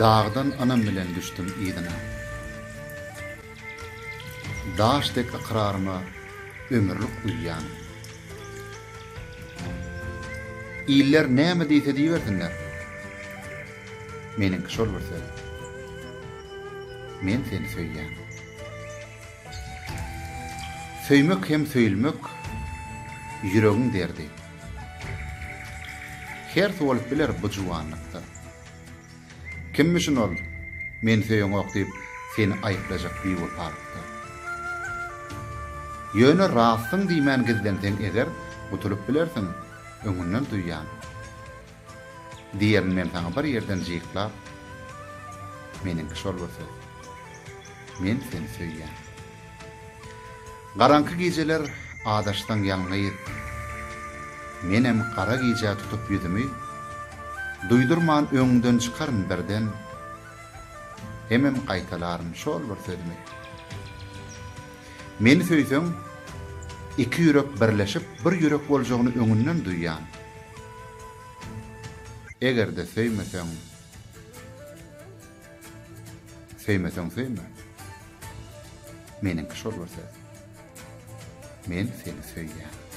Dagdan ynam bilen düşdüm yzyna. Daş dek ykraryma ömürlik uýýan. Iller näme diýse diýibersinler. Meniňki şol bir söz. Men seni söýýän. Söýmek hem söýülmek ýüregiň derdi. Hersi bolup biler bu juwanlykda. Kimmişin ol, meni söýeňok diýip seni aýyplajak biwepalykda. Ýöne rastsyň diýmän gizlenseň eger, gutulyp bilersiň, öňünden duýýan. Diýerin men saňa bir ýerden jyklap, meniňki şol bir söz. Men seni söýýän. Garaňky gijeler adaşsaň ýalňyz, Menem gara gijä tutup ýüzümi, Duýdurman öňüňden çykaryn birden, Hemem gaýtalaryn şol bir sözümi. Meni söýseň, iki ýürek birleşip bir ýürek boljagyny öňünden duýýan. Eger-de söýmeseň, söýmeseň söýme. Meniňki şol bir söz. Men seni söýýän.